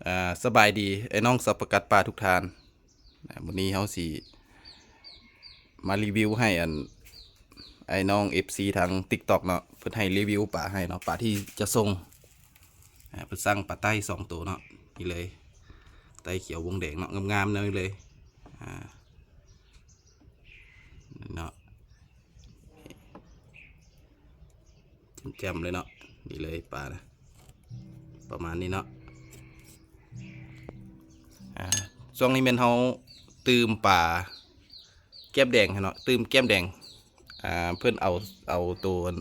ອ່າ ສະບາຍດີ ໄອ້ນ້ອງສັບປະກັດປ່າທຸກທ່ານ. ອ່າ ມື້ນີ້ເຮົາຊິມາຣີວິວໃຫ້ອັນ ໄອ້ນ້ອງເອັຟຊີທາງຕິກຕັອກເນາະ ເພິ່ນໃຫ້ຣີວິວປາໃຫ້ເນາະ ປາທີ່ຈະສົ່ງ. ອ່າ ເພິ່ນສັ່ງປາໄຕ້ສອງໂຕເນາະ ນີ້ເລີຍ ໄຕ້ຂຽວວົງແດງເນາະ ງາມໆ ນີ້ເລີຍ. ອ່າ ເນາະ ແຈ່ມໆ ເລີຍເນາະ ນີ້ເລີຍປານະ ປະມານນີ້ເນາະ. ອ່າ ຊ່ວງນີ້ແມ່ນເຮົາຕື່ມປາແກ້ມແດງໃຫ້ເນາະ ຕື່ມແກ້ມແດງ. ອ່າ ເພິ່ນເອົາ ເອົາໂຕອັນ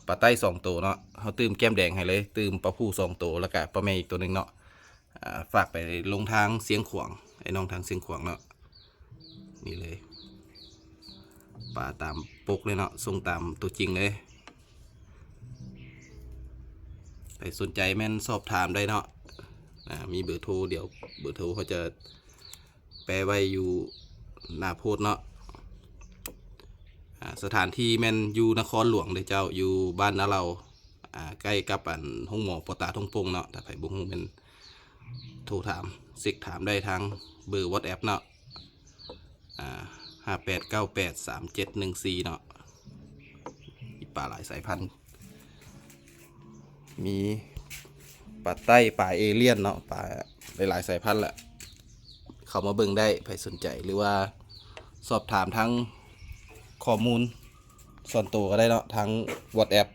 ປາໄຕ້ສອງໂຕເນາະ ເຮົາຕື່ມແກ້ມແດງໃຫ້ເລີຍ ຕື່ມປາຜູ້ສອງໂຕ ແລ້ວກະປາແມ່ອີກໂຕໜຶ່ງເນາະ. ອ່າ ຝາກໄປລົງທາງຊຽງຂວາງ ໄອ້ນ້ອງທາງຊຽງຂວາງເນາະ ນີ້ເລີຍ ປາຕາມປົກເລີຍເນາະ ສົ່ງຕາມຕົວຈິງເລີຍ. ໃຜສົນໃຈແມ່ນສອບຖາມໄດ້ເນາະ. ອ່າ ມີເບີໂທ ດຽວເບີໂທເຮົາຈະແປະໄວ້ຢູ່ໜ້າໂພສເນາະ. ອ່າ ສະຖານທີ່ແມ່ນຢູ່ນະຄອນຫຼວງເດີເຈົ້າ ຢູ່ບ້ານນາເລົາ ອ່າ ໃກ້ກັບອັນໂຮງໝໍປອຕາທົ່ງປົງເນາະ. ຖ້າໃຜບໍ່ຮູ້ແມ່ນໂທຖາມ ເຊັກຖາມໄດ້ທາງເບີວັອດແອັບເນາະ ອ່າ ຫ້າແປດເກົ້າແປດສາມເຈັດໜຶ່ງສີ່ເນາະ. ມີປາຫຼາຍສາຍພັນ ມີປາໄຕ້ ປາເອລຽນເນາະ ປາຫຼາຍໆ ສາຍພັນລະ ເຂົ້າມາເບິ່ງໄດ້ ໃຜສົນໃຈ ຫຼືວ່າສອບຖາມທາງຂໍ້ມູນສ່ວນໂຕກໍໄດ້ເນາະ ທາງວັອດແອັບ